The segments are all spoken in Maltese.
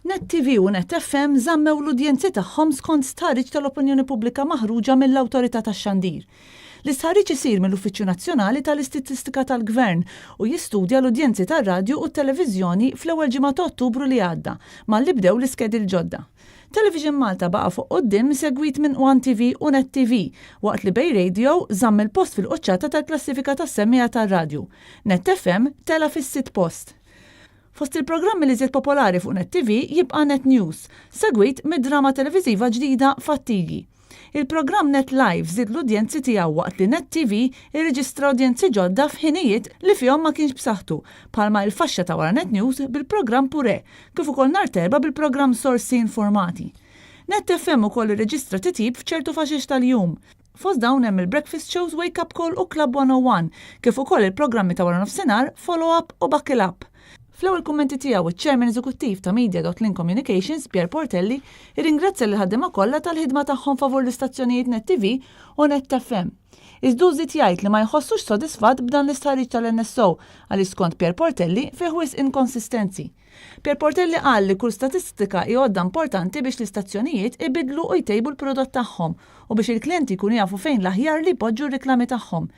Net TV u Net FM żammew l-udjenzi tagħhom skont stħarriġ tal-opinjoni pubblika maħruġa mill-Awtorità tax-Xandir. L-istħarriġ isir mill-Uffiċċju Nazzjonali tal-Istitistika tal-Gvern u jistudja l-udjenzi tar-radju u t-televiżjoni fl-ewwel ġimgħa ta' Ottubru li għadda, malli bdew l-iskedi l-ġodda. Television Malta baqa' fuq quddiem segwit minn One TV u Net TV, waqt li Bay Radio żamm il-post fil-quċċata tal-klassifika tas-semmiegħa tar-radju. Net FM tela' fis-sitt post. Fost il-programmi l-iżjed popolari fuq Net TV jibqa' Net News, segwit mid-drama televiżiva ġdida Fattigi. Il-programm Net Live żied l-udjenzi tiegħu waqt li Net TV irreġistra udjenzi ġodda f'ħinijiet li fihom ma kienx b'saħħtu, bħalma il-faxxa ta' wara Net News bil-programm Puree, kif ukoll nhar t'Erbgħa bil-programm Sorsi Informati. Net FM ukoll irreġistra titjib f'ċertu faxex tal-jum. Fost dawn hemm il-breakfast shows Wake Up Call u Club 101, kif ukoll il-programmi ta' waranofsinhar Follow Up u Buckle Up. Fl-ewwel kummenti tiegħu iċ-Chairman Eżekuttiv ta' Media dot Link Communications, Pierre Portelli, irringrazzja lill-ħaddiema kollha tal-ħidma tagħhom favur l-istazzjonijiet Net TV u Net FM. Iżda hu żied jgħid li ma jħossux sodisfatt b'dan l-istħarriġ tal-NSO għaliex skont Pierre Portelli fih wisq inkonsistenzi. Pierre Portelli qal li kull statistika hi għodda importanti biex l-istazzjonijiet ibiddlu u jtejbu l-prodott tagħhom u biex il-klijenti jkunu jafu fejn l-aħjar li jpoġġu r-riklami tagħhom.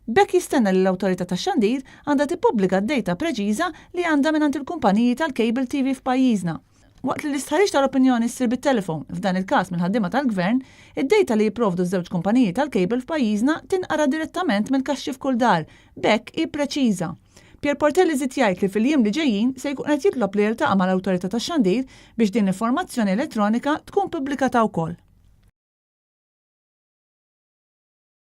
B'hekk jistenna li l-Awtorità tax-Xandir għandha tippubblika d-dejta preċiża li għandha mingħand il-kumpaniji tal-cable TV f'pajjiżna. Waqt li l-istħarriġ tal-opinjoni ssir bit-telefon, f'dan il-każ mill-ħaddiema tal-Gvern, id-dejta li jipprovdu ż-żewġ kumpaniji tal-cable f'pajjiżna tinqara direttament mill-kaxxi f'kull dar, b'hekk hi preċiża. Pierre Portelli żied jgħid li fil-jiem li ġejjin se jkun qed jitlob li jiltaqa' mal-Awtorità tax-Xandir biex din l-informazzjoni elettronika tkun pubblikata wkoll.